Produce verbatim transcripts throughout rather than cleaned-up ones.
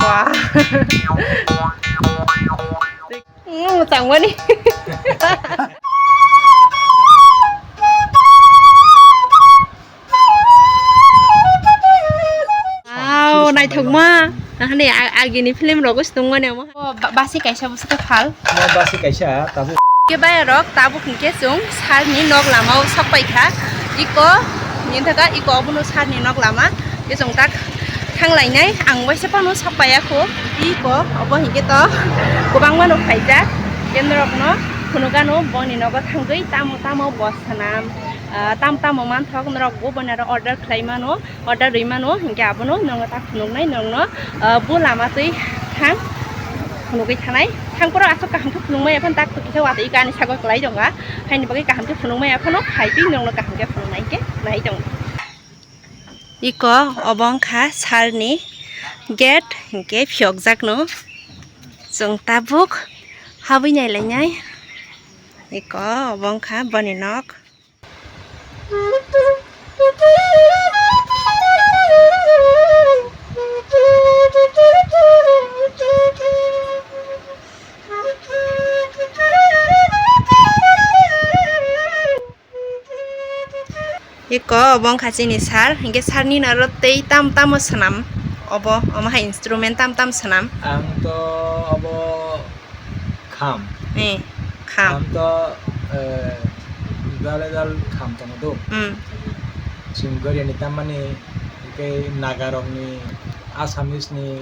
Wah. Mm, mwchangmani. Wow, naithokma. Hani a-, agini film rogo se tongmani omo. O ba-, basi kaisa bwswk phal. Mo basi kaisa tabuk. Ke bayarok tabuk hinkhe chwng salni nok lamao sokpai kha. Iko, nini thaka iko obono salni nok lama. Ke chwng tak thanglainai, ang waisa phano sokpaiya kho. Iko, obo hinkhe to kwbangma no phaijak. Ke norokno phunukano boni nogo thangwi tamo tamo bo swnam, ah, tamo tamo manthok norok bo boni aro order khlai mano. Order rwi mano, hinkhe abono nokno ta phunuknai, nokno, ah, bo lama twi thang phunugwi thanai. Thang phoro aswk kaham khe phunukmaya phano tak kisa watwi kani sago kwlai tonga. Haini bagwi kaham khe phunukmaya phano phai twi nokno kaham khe phunuknai hinkhe nai tongo. Iko obo wngkha salni gate hinkhe phiyokjakno. Chwng tabuk habwi nailainai. Iko obo wngkha boni nok. Eko obo wngkha chini sir, hinkhe sir nini oro tei tam tamo swnam obo, omo hai instrument tam tam swnam? Ang to obo kham. Eh, kham. Kham to, eh, dale dal kham tongo do. Hmm. Chwng Goriani tamani, hinkhe Nagarokni, Assamese ni,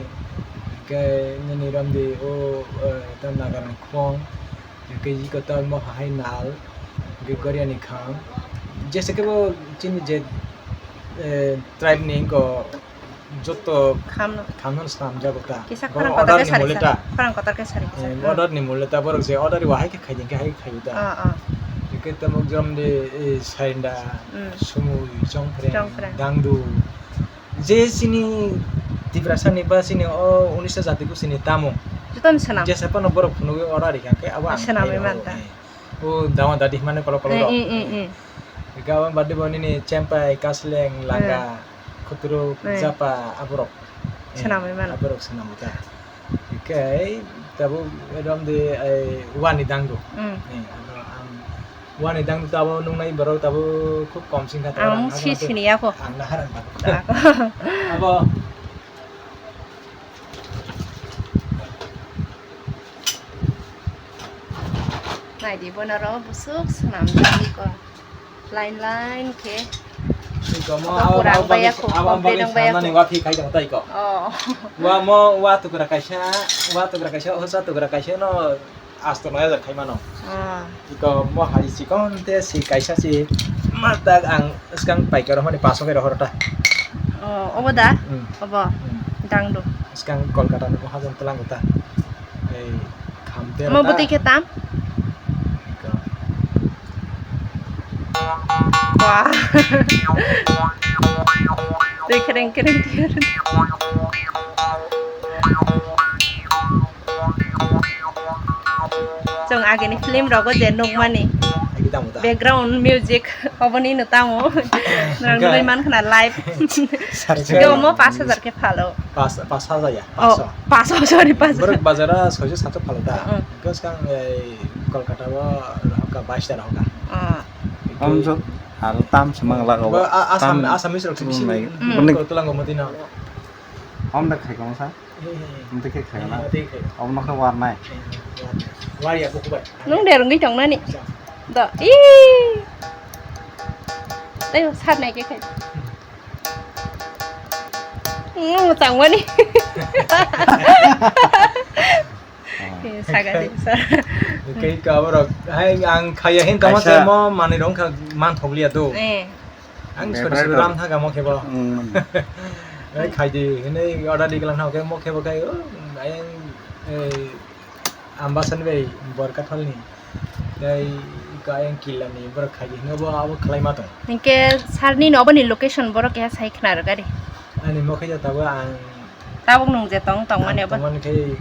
hinkhe nini romdi o, eh, tam Nagarokni khwng. Hingke iko ta mo hai nal, hingke Goriani kham. Jesa kebo chini je, eh, tribe ni iko joto khamno, khamno swnamjago ta. Kisa borok khorang order kotor ni khe sari muleta. Kisa, khorang kotor khe sari kisa. Eh, hmm, order ni muleta borok je order wahai khe khaidi hingke hai khaidi ta. Ah, ah. Hingke tamo jom de, eh, sainda, hmm, sumui, chongphreng, chongphreng, dangdu. Je chini Tiprasa ni ba chini o unisa jati gusini tamo. Jotono swnam. Jesa phano borok phunugwi order rikha khe abo ang swnamwi khairokgo, manta. Eh. O dama dadi himani kolok kolok rok. Eh, eh, eh, eh. Hingke abo bade bo nini chempai, kasleng, langa, eh, khuturuk, eh, japa, aborok. Eh, swnamwi mano. Aborok swnamwi ta. Hingke tabuk romde, eh, wani dangdo. Mm. Eh, ano ang wani dangdo tabuk nungnai borok tabuk khub kom singkha tabuk ang si siniya kho. Ang naharang tabuk. Ako. Abo. Naidi bonaro busuk swnamjak iko. Line line khe. Iko mo abo pura abo ang baya bagwi, kho, abo ang complete bagwi ang baya kho. Sanani wa phi khai tong tai ko. Oh. Wa mo wa tukra kaisa, wa tukra kaisa, hosa tukra kaisa no asto noya jak khai mano. Ah. Iko mo hari sikon te si kaisa si matak ang skang paikar mani paso khe rohor ta. Oh, obo da? Hmm. Obo. Hmm. Dang do. Skang Kolkata ni mo hajan telang ta. Ei, khamte. Mo rota. Bwtwi khe tam? Wah. Twi kereng kereng twi kereng. Chwng agini film rogo je nukmani. Agi tamo ta? Background music oboni no tamo. Nang nugwi mankha na live. Sari sari. Gomo pash hajar khe phalo. Pas, pas hajar ya? Oh, pas hajar, sorry, pas hajar. Borok bazara soiso sato phalo ta. Mm. Hingke skang, eh, Kolkata o rohorka, bais ta rohorka. Ah. Hingke om jok, aro tam se mang laga ba, a-, Asam, tam Assamese rok se bisi, mm, mm, bini kolok tolang gomoti no. Om da khai kong sa? He, he, he. Om da khai khai na? He, he, khai. Om no khe war nai. He, he, war nai. War ya, buku bai. Nung der wngwi tong nani? Acha. Do, i. Tei sar nai khe khai. Hmm, mwchangmani. Eh, saga de, sa. Kei ka borok, hai ang khaya hin tamo kaisa se mo manwi rong kha man thok liya do. Eh. Ang sori sori ram thaga mo khebo. Hmm. Hai khai di, hini order di glan ha, mo khebo khai, oh, ayang, eh, Ambasani bai Borkathalni tei iko ayang Killani borok khaidi hinwi bo abo khlai ma tong. Hinkhe sir nini oboni location borok keha sai khna rwk ari. Ani mokhe jata bo ang tabuk nung je tong tongmani ang abo. Tongmani khe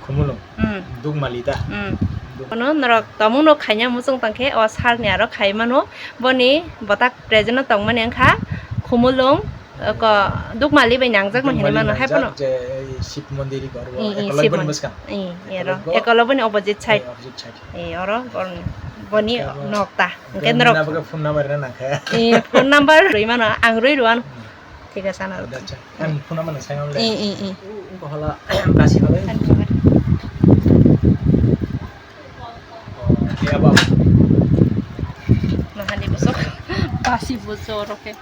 Khumulwng. Hmm. Dukmali ta. Hmm. Duk- Bono norok tomung no khaina muchung tongkhe o sir ni aro khai mano boni bwtak present o tongmani wngkha Khumulwng. Ko Dukmali bai nangjak no hinwi mano, hai phano. Dukmali nangjak je ei Shiv Mondir iko aro, i, i, Shiv Ekoloboni Mon-, bwskang. I, ero. Ekoloboni opposite side. Eh, opposite side. I, oro, or-, boni nokta. Hwnkhe norok phone number rwna nangkhe. I, phone number rwi mano, ang rwi rwan. Hmm. Thik ase, ano. Acha, ang phone number no sai mano le. I, i, i. Wngkha hala, basi hala. Phone number. Mahani bosok, basi bosok oro khe.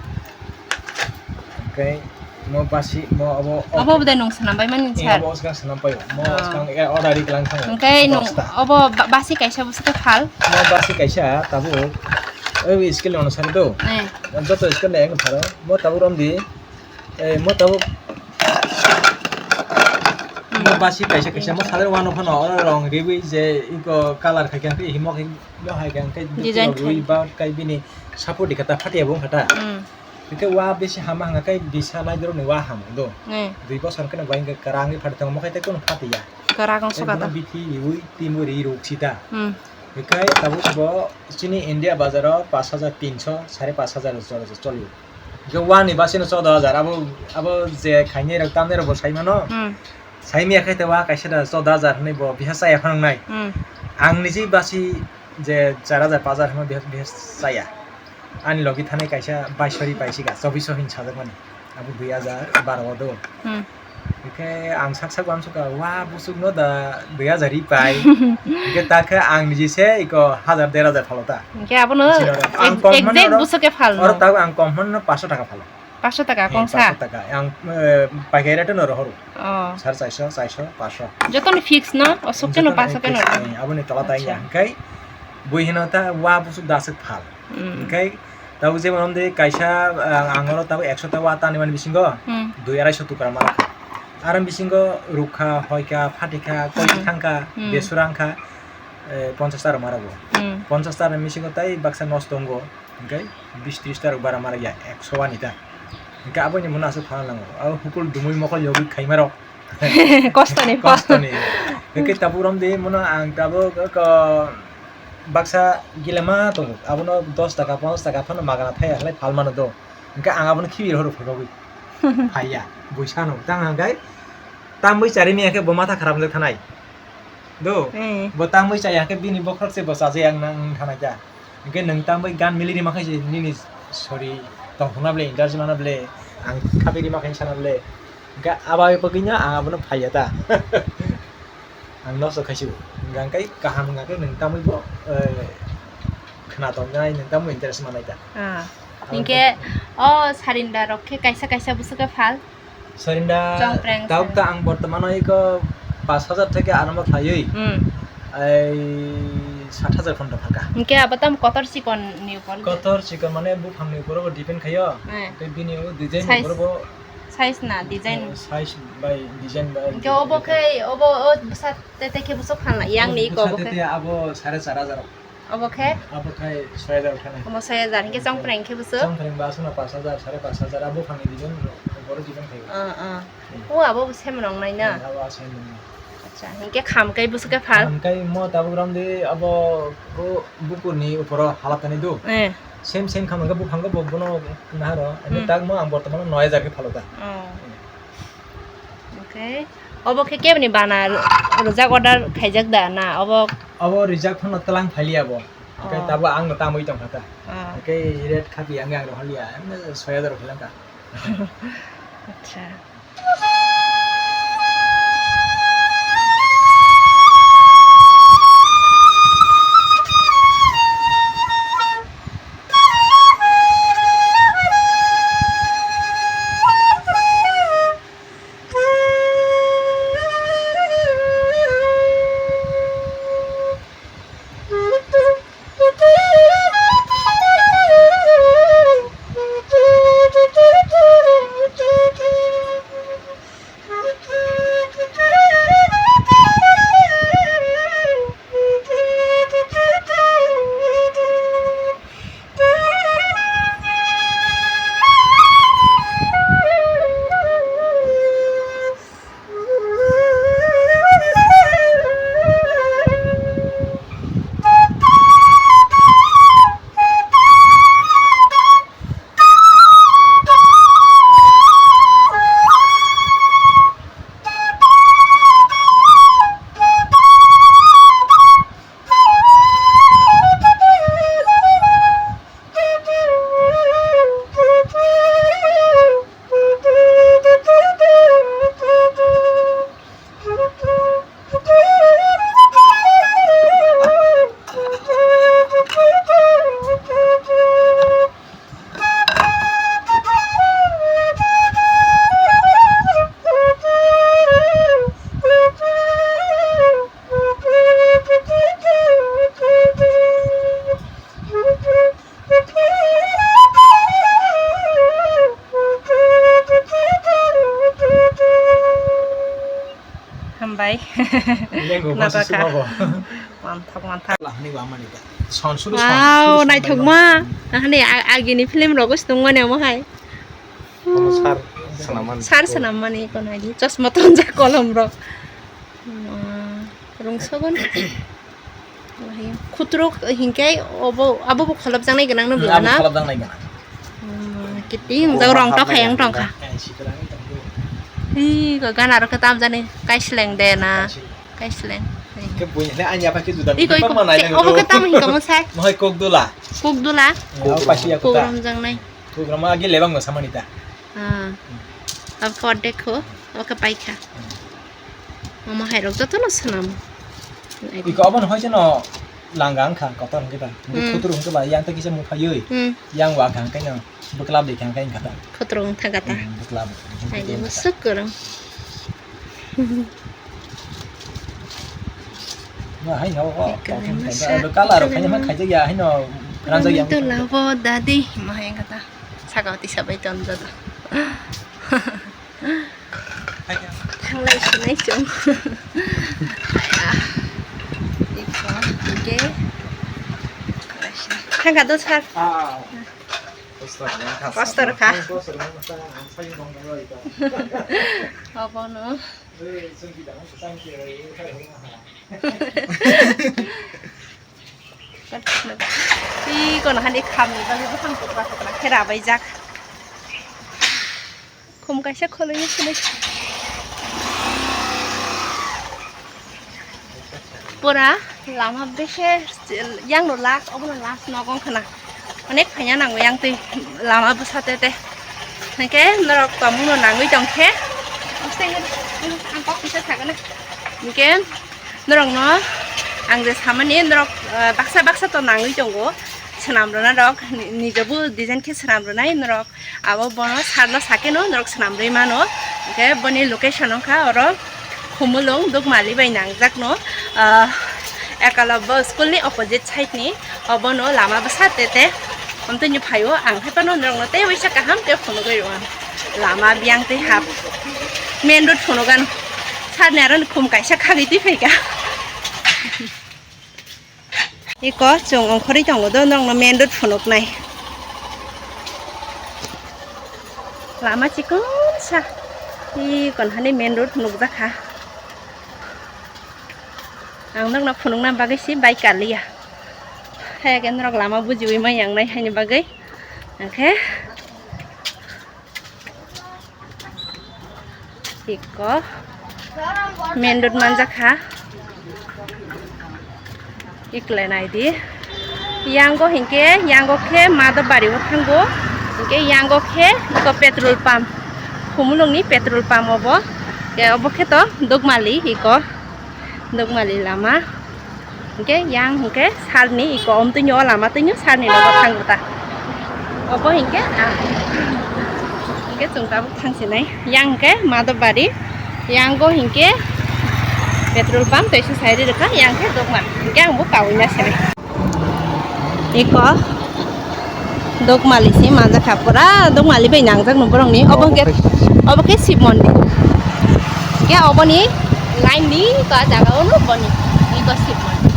Hwnkhe mo basi, mo abo, abo bodai nwng swnam bai mani, eh, sir? Abo swkang swnam pai, mo swkang, eh, order ri klang thang. Hwnkhe nwng dosta. Obo ba-, basi kaisa bwswk khe phal? Mo basi kaisa tabuk, oi scale ono sari do. Eh. Joto scale ni ek pharo, mo tabuk romdi. Eh, mo tabuk. Hmm. Mo basi kaisa kaisa, mo sadar wano phano oro rong riwi je iko color khai khe himo khai, yo hai khe design rwi khai. Ba kai bini support di kata phatia bo kata. Hmm. Hwnkhe wa bisi hama hanga kai bisa nai doroni wa ham do. Hmm. Dui bosor khe bai hwnkhe kwrang wi phati tongo, mo khai tei kono phatia. Kwrang wngso kata. Bithi riwi timo ri rok sita. Hmm. Hwnkhe tabuk bo chini India bazaro pash hajar tinso, sare pash hajar jora jora choli. Hwnkhe wani basino choudo hajar, abo, abo je khainai rok tamnai rok bo sai mano. Hmm. Sai miya khai te wa kaisa da choudo hajar hinwi bo biha chaya phano wngnai. Hmm. Ang niji basi je char hajar, pash hajar hinwi biha, biha chaya. Ani logi thanai kaisa baisori paisika, chobbiso hin sajak mani. Abo dui hajar baro o do. Hmm. Hwnkhe ang sak sak uansukha, wa, bwswkno da dui hajar ri pai. Hwnkhe ta khe ang niji se iko hajar der hajar phalo ta. Hwnkhe abono ang exact bwswk khe phalno. Oro tabuk ang kom hwnno paanso taka phalo. Paanso taka kongsa? Paanso taka. Ang, eh, paikari rate no rohoro. Oh. Sare charso, charso, paanso. Jotono fix no? O suk keno paanso keno? Jotono fix, eh, aboni tola tai ya. Acha. Hwnkhe bui hino ta wa bwswk da aswk phal. Hmm. Hwnkhe tabuk jemon omde kaisa, ah, ang oro tabuk ekso ta wa tanwi mani bisingo, hmm, dui arai so tukra ma rwkha. Aro bisingo rukha, hoikha, phatikha, koi, hmm, thangkha, hmm, besura wngkha, eh, ponchash ta rok ma rwgo. Hmm. Ponchash ta ni bisingo tai baksa nosto wngo, hwnkhe bis tris ta rok bara ma rwya, ekso wa ni ta. Hwnkhe aboni mano aswk phano nango. Abo hukul dumui mokol yogwi khaima rok. Kostoni, kostoni. Hwnkhe tabuk romdi mano ang tabuk ko baksa gilema tongo. Abono dos taka, ponchash taka phano magana thaya halai phalmano do. Hwnkhe ang abono khibi rohoro phaibawi. Phaiya, buisano. Tang hwnkhe tamwi chari miya khe bo matha kharap wngwi thanai. Do? Eh. Bo tamwi chaya khe bini bokhorok se bo chajai ang nang thanai kha. Hwnkhe nwng tamwi gan mili rima khe se nini sori tongthokna ble, indar jimana ble, ang khabi rima khe sana ble. Hwnkhe abo bagwino ang abono phaiya ta. Ang nosto khaisio. Hwnkhe kaham wngkha khe nwng tamwi bo, eh, khna tongnai, nwng tamwi interest manai ta. Ah. Hwnkhe o sarinda rok khe kaisa kaisa bwswk khe phal. Sarinda chongpreng tabuk ta ang bortomano iko pash hajar theke arombo khlaiwi, hmm, ai sat hajar phanto phalkha. Hwnkhe abo tamo kotor chikon ni upor de? Kotor chikon mane buphang ni upor bo depend khaio. Eh. Tei bini o design ni upor bo. Size na design? Eh, size bai design bai. Hwnkhe obo khe, obo o bwsa tete khe bwswk phalna yang ni iko obo khe? Bwsa tete abo sare char hajar. Obo khe? Abo khai soi hajar thani. Omo soi hajar, hinkhe chongpreng khe bwswk? Chongpreng ba aswkno pash hajar, sare pash hajar, abo phangni dijon, boro dijon khai. Ah, ah. Hmm. O abo bo semrong nai na? Hmm, abo aswk nai. Acha, hinkhe kham kai bwswk khe phal? Kham kai mo tabuk ram de abo o bukurni uporo halap tani do. Eh. Same same kham khe buphang khe bo bono naharo. Ani, hmm, tak mo ang bortomano noi hajar khe phalo ta. Oh. Hmm. Okay. Obo khe keboni bana rijak order khaijak da na? Obo, obo rijak phano tlang phailiya bo. Hwnkhe, oh, tabuk ang no tamwi tongkha ta. Oh. Hwnkhe rate khapi ang ang rohorliya. Emne soi hajar rok khailangkha. Acha. Bai. Lengo Nata basa ka. Sunogo. Manthok, manthok. Lahani ba mani da. Son suru son, wow, suru son naithokma. Bai ma. Ahani a-, agini film rogo sitongmani omo hai. Omo sar sanammani. Sar sanammani kono agi. Chosma tonjak kolom rok. Hmm, rungsogon. Khutro hinkhe obo, abo bo kholopjaknai gwnang no. Hmm, biya abo na? Kholopjaknai gwnang. Hmm, kiting jang rong tok hayang tongkha. Hi, ko gana ro khe tamjani kaisleng de na. Kaisleng. Kaisleng. Ke buini le anya pa ke juda. Iko, iko, obo ke tam hinka mo sai? Mohai kok dula. Kok dula? Kok pasi ya kok kota. Romjaknai. Kok rama agi lebang mo samani ta. Ah. Ab ko dekho, oke paikha. Hmm. Mama hai rok joto no swnam. Iko obo no hoi jeno langa wngkha kotor wngkhe ta. Hmm. Khutro wngkhe ba yang ta kisa mupha yoi. Hmm. Yang wa kha wngkhe no bwkla bai kha wngkhe wngkha ta. Khutro wngkha ta. Hmm, bwkla bai. Hai de musuk kurang. Ma hai no ko. Iko ko hai masa. Ado kala ro kanya ma khaijak ya hai no ranjak ya. Itu labo dadi ma hai wngkha ta. Saka oti sabai ton joto. Thanglai sinai chwng. Aya. Iko, ike. Thangka do sar. Ah. Poster kha. Poster kha. Poster kha. Ang sai dong dong ito. Obo no. Eh, sung kita ang sang kira ini. Ih, kono hani khamni bagwi buphang tokra tokra khe rabaijak. Khum kaisa kholoino sini. Pura lama bese yang no last, obo no last nogo wngkha na. Onek phaina nango yang twi lama bwsa te te. Hwnkhe norok tongmung no nangwi tongkhe. Ang kok kisa sagana. Hwnkhe norokno ang je samani norok, eh, baksa baksa to nangwi tongo. Swnam rwna rok ni-, nijobo design khe swnam rwnai norok. Abo bono sarno sakeno norok swnam rwi mano. Hwnkhe boni location wngkha oro Khumulwng Dukmali bai nangjak no, ah, Ekalabya school ni opposite side ni. Obono lama bwsa te te. Omtwini phaio ang hai phano norokno tei waisa kaham khe phunugwi rwo ang. Lama biyang tei hap. Main road phunugan. Sarni aro khum kaisa khagwi twi phaikha. Iko chwng ongkhorwi tongo do, norokno main road phunuknai. Lama chikon sa. Iko hani main road phunukjakha. Ang nokno phunukna bagwi si bike kaliya. Haya khe norok lama bujiwi ma yangnai haini bagwi. Hwnkhe iko main road manjakha. Ikle naidi. Yango hinkhe, yango khe Madhobari o thango. Hinkhe yango khe iko petrol pump. Khumulwng ni petrol pump obo. Ke obo khe to Dukmali iko. Dukmali lama. Hinkhe yang hinkhe salni iko omtwinyo o lama twinyo salni nogo thango ta. Obo hinkhe ang. Hinkhe chwng tabuk thangsinai. Yang hinkhe Madhobari. Yango hinkhe petrol pump tei se sairi rwkha, yang khe Dukmali. Hinkhe ang bo kaui na sinai. Iko Dukmali se manjakha, pura Dukmali bai nangjak no borok ni. Obo hwnkhe, obo khe Shiv Mondir. Hwnkhe oboni line ni ka jaga o no boni. Iko Shiv Mondir.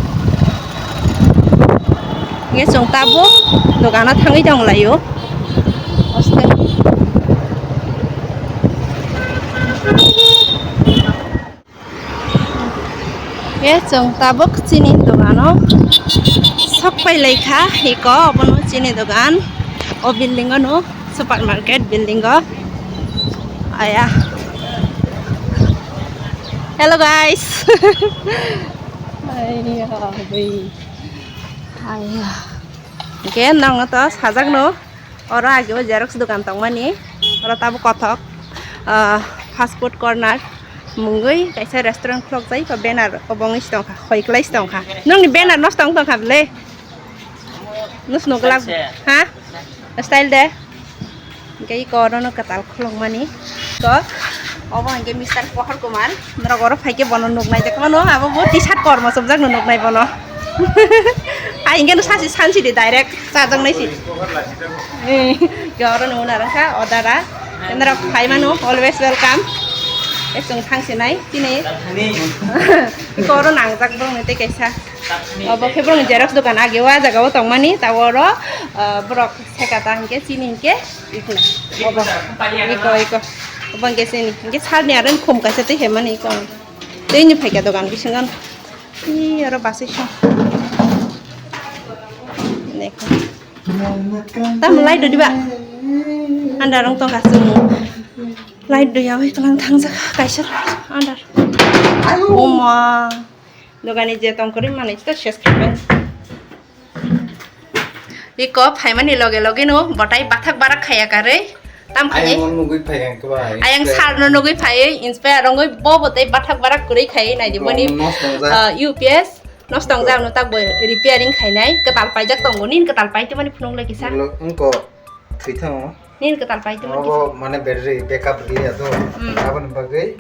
Hwnkhe chwng tabuk dogano thangwi tong laio. Hostel. Ye, chwng tabuk chini dogano sok pai lai kha, iko obono chini dogan, o building ano, supermarket building o. Aya. Hello guys. Aya, bui. Aya. Hwnkhe nangno to sajakno. Oro age o xerox dogan tongmani, oro tabuk kothok, ah, fast food corner mungwi kaisa restaurant khulokjai, iko banner obo wngwi se tongkha, hoi kwlai se tongkha. Nokni banner nosto wng tongkha bwle? Nus nukla ha? Style de. Hwnkhe iko oro no kwtal khulokmani. Iko obo hwnkhe Mister Pohor Kumar. Norok oro phaikhe bono nuknai de, kono abo bo T-shirt kormo chopjak no nuknai bono. Hai hwnkhe no sasi sansi di direct chajaknai si. Eh, oro no unara kha odara. Norok phai mano always welcome. Ek chwng thang se nai, chini. Iko oro nangjak borokni tei kaisa. Obo khe borokni xerox dokan age o, ah jaga o tongmani, tabuk oro, ah, borok seka ta hinkhe chini hinkhe iko. Obo. Iko, iko. Obo hinkhe chini. Hinkhe salni aro khum kaisa tei hemani iko. Tei ni phaikha dokan bisingo. Ih, aro basai song. Nekho. Tam light do diba? Anda rong tong kasung. Light do yawi kalang thangjak kaisa andar. Oma. Dogani je tong kori manwi to ses khaibai. Iko phaimani loge loge no batai bathak barak khaya karwi. Tam khani. Ayang nugwi phai ang keba. Ayang sir no nugwi phai inspire rongwi bo bo tei bathak barak kwrwi khai nai di boni, nosto wngjak. Ah, U P S nosto wngjak no tak bo repairing khainai kwtal paijak tongo nin kwtal pai te mani phunuk lai kisa. Lo, wngko thwi thango. Nin kwtal pai te mani kisa. Obo mane battery backup liya to. Hmm. Aboni bagwi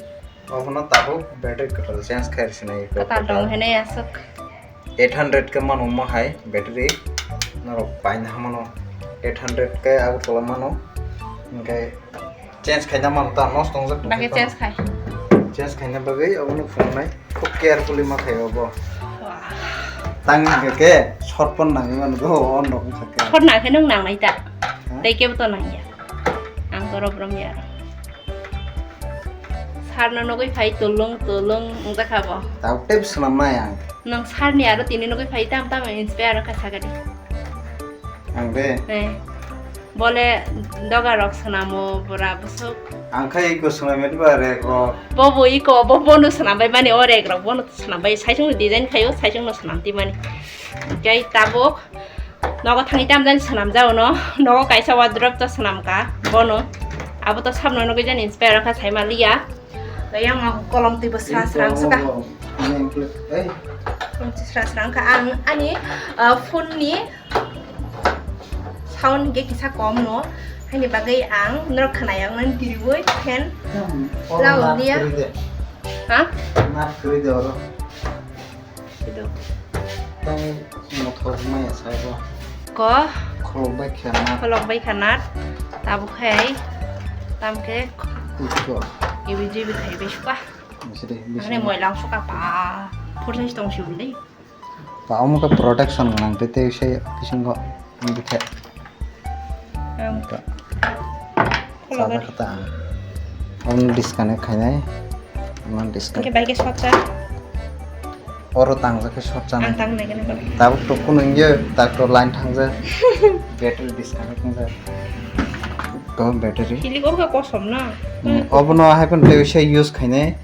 obono tabuk battery kwtal change khai sinai. Kwtal tong hene aswk. Eight hundred khe mano omo hai battery, norok paina hamano eight hundred khe Agartala mano, hwnkhe change khaina mano ta nosto wngjak tongkha. Bahai change khai. Change khaina bagwi obono phunuknai, khub carefully ma khai obo. Wah. Tang hwnkhe khe short phone nangwi mano go, on rok wngkha khe. Short nang khe nwng nangnai ta? Ha? Tei kebo to nangya. Ang to rob rom ya. Sir no nugwi phai tulung tulung wngjakha bo. Tabuk tei swnamnai ang. Nwng sir ni aro tini nugwi phai tam tam inspire wngkha sakani. Ang de? Eh. Bole doga rok swnamo bora bwswk. Ang khai iko swnamya diba rek rok. Bo bo iko bo bono swnambai mani o rek rok bono swnambai saisung design khaio saisung no swnam di mani. Tei tabuk. Nogo thangwi tamjani swnamjak uno. Nogo kaisa wardrobe to swnamkha bono. Abo to sabno nugwi jani inspire wngkha saimaliya. Tei yang kolom twibo sra sra wngkha. Kolom twi sra sra wngkha. Ang ani, ah, phone ni sound hwnkhe kisa kom no. Haini bagwi ang norok khwnaya wngmani twiwi fan. Oro loud nat liya. Kwrwi de. Ha? Nat kwrwi de oro. Ido. Tei mothor maya sabo. Ko? Kholok bai kha nat. Kholok bai kha nat. Tabuk khai. Tam khe. Iko. Ibi jibi khai bai suka. Biside, biside. Ani moilang suka pa. Pursa tong si uldi. Pa omo khe protection nang tei tei se bisingo. Ang bikhe. Ang. Ang ta. Khulogwi. Chajak kha ta ang. Ang disconnect khainai. Ang disconnect. Hwnkhe bai khe short cha. Oro tangjak khe short cha nai. Ang tang nai khe nai. Tabuk to kunu wngya, tak to line thangjak. Battery disconnect wngjak. To battery. Hilik oro khe kosom na. Hmm, obono hai phano tei se use khainai.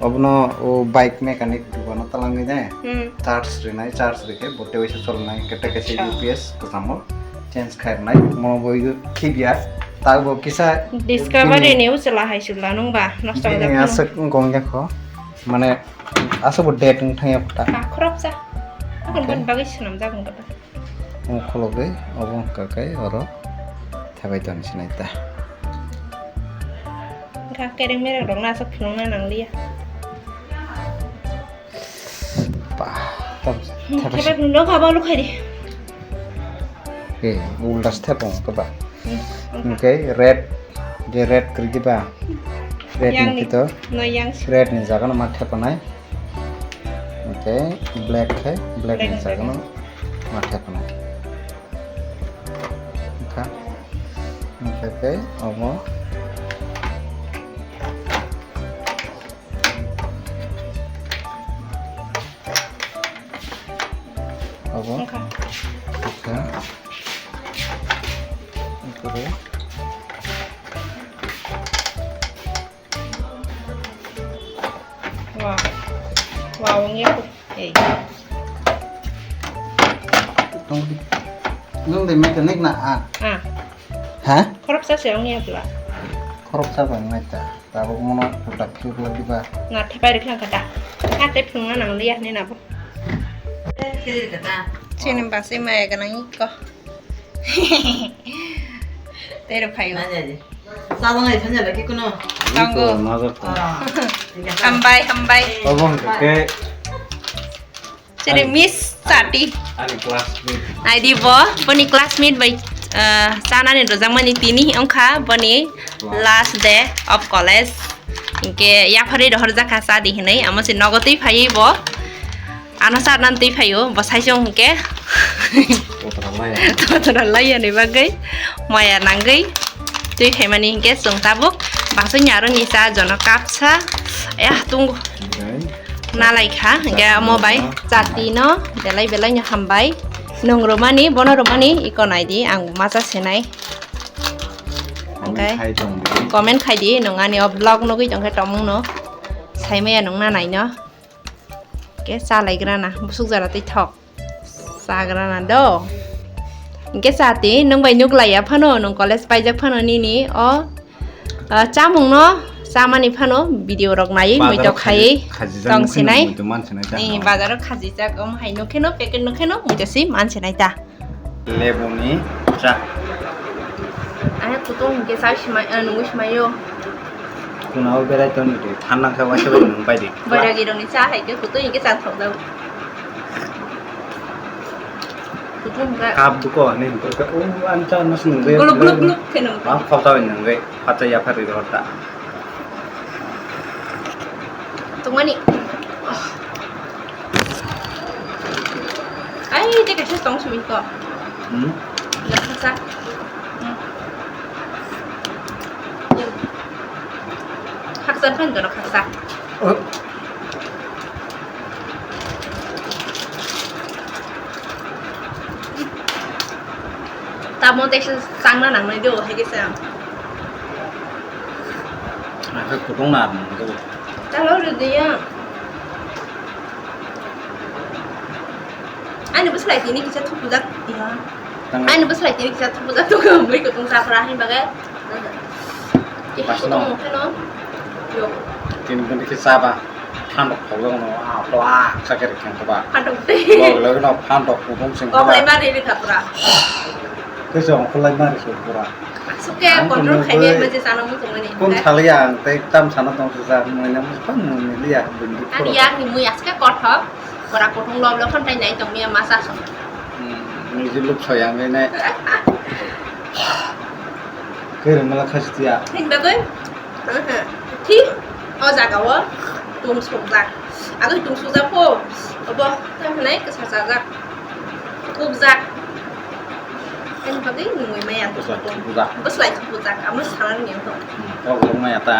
Obono o bike mechanic dukano talangwi ne. Hmm. Charge rinai, charge rikhe bo tei waisa cholnai, kete kaisa. Acha. U P S kwchamo change khairnai, mo bo khibya, ta bo kisa. Discovery bini ni uchila hai chwla nung ba, nosto bini wngjak phano. Aswk wngkha wngya kho, mane aswk bo date wng thangya kho ta. Ah, khoroksa. Aboni bagwi swnamjak wngkha ta. Omo kholobwi obo wngkha khe oro thebai tong sinai ta. Wngkha kereng mereng rok no aswk phunukna nangliya. Ba, tam thebai. Hmm, thebai phunukno kha ba lukhai di. Eh, ulda se thepung khe ba. Hmm, wngkha. Hwnkhe red, je red kwrwi di ba. Red yang ni ni, kito. No yang si. Red ni jaga no ma thepanai. Hwnkhe black khe, black ni jaga no ma thepanai. Wngkha. Wngkha khe omo. Obo. Wngkha. Wngkha. Wngkha. Wow. Wow, wngya kho. Ei. Nwng de mechanic na a? Ah. Ha? Khoroksa se wngya bwla. Khoroksa bai wngnai ta. Tabuk mono kuta philuk lagi ba. Na thepai rikha kata. Ate phunga nang liya ne nabo. Chini basi maya ganang iko. Tero phayo. Sajang lai sanja lagi kuno. Tanggo. Hambai, hambai. Obo hwnkhe. Chini Miss Chati. Ani classmate. Naidi bo, boni classmate bai, ah, chanani rojakmani tini wngkha boni last day of college. Hinkhe yapharwi rohorjakha chadi hinwi, amo se nogo twi phaiwi bo. Ano charnani twi phaio, bo saisung hinkhe. Totra laiya. Totra laiyani bagwi maya nangwi twi phaimani hinkhe chwng tabuk bachwi ni aro ni cha jono kapsa. Ayah, tungo. Nalaikha, hinkhe amo bai chati no belai belai no hambai. Nwng romani, bono romani, iko naidi, ang masa senai. Comment khai tong di. Comment khai di, nwng ani o vlog nugwi tongkhe tomung no. Saimaya nwng na nai no. Hinkhe chalaigrana, busuk jara twi thok. Chagrana do. Hinkhe chati, nwng bai nuklaiya phano, nwng college paijak phano nini o, ah, chamung no chamani phano video rok nai, muitok khai tong sinai. Bazaro khajijak nwng kheno muitok man sinai ta. Bazaro khajijak, om hai no kheno, packet no kheno, muitok si man sinai ta. Lebuni cha. Ane kutung hinkhe cha simai, ah, nungwi simaio. Kunao berai toni de, thanna khe waisa bai nung pai di. Bairagi rokni cha hai khe kutung hinkhe cha thok dao. Kutung hinkhe. Cup duko ani hinkhe, o, ani cha no se nungwi. Gluk, gluk, gluk khe nung. Ma khok ta bai nungwi, phacha yapharwi rw ta. Tongmani. Ai, tei kaisa tong simi ko. Hmm? Khaksa. Hmm. Khaksa phan dono khaksa. Oh. Tamo tei se changna nangnai do, hai khe se. Asa kutung na nang do. Chalo rwdi ya. Ani bwslai tini kisa thupujak. Tang- Ani bwslai tini kisa thupujak to khe mui kutung chapra hai bagwi. Kisa kutung mungkhe no. Yo. Tini tini kisa ba. Phantok khoglo no, a, pla, kha khe rikhen ba. Phantok tei. Log log no phantok kutung sing ba. Oklai ma ri rikha pura. Kisa oklai ma ri suk pura. Suke control khai ne maje sana mung tong ni. Kun thali ang tei tam sana tong sa mui na mung pan mung ni liya bindi. Ani yang ni mui aske kothok. Pura kutung log log khon tai nai tong miya masa so. Hmm, ni jiluk soyang ni nai. Khe rwngmala khasitia. Thik bagwi, aha, thik o jagao tung sukjak. Agwi tung sukjak pho, obo tamo hinai kwsa chajak, kubjak. Ani bagwi nungwi maya. Bwslai thupujak. Bwslai thupujak, amo sana rwngya to. Hmm, kok rwngmaya ta.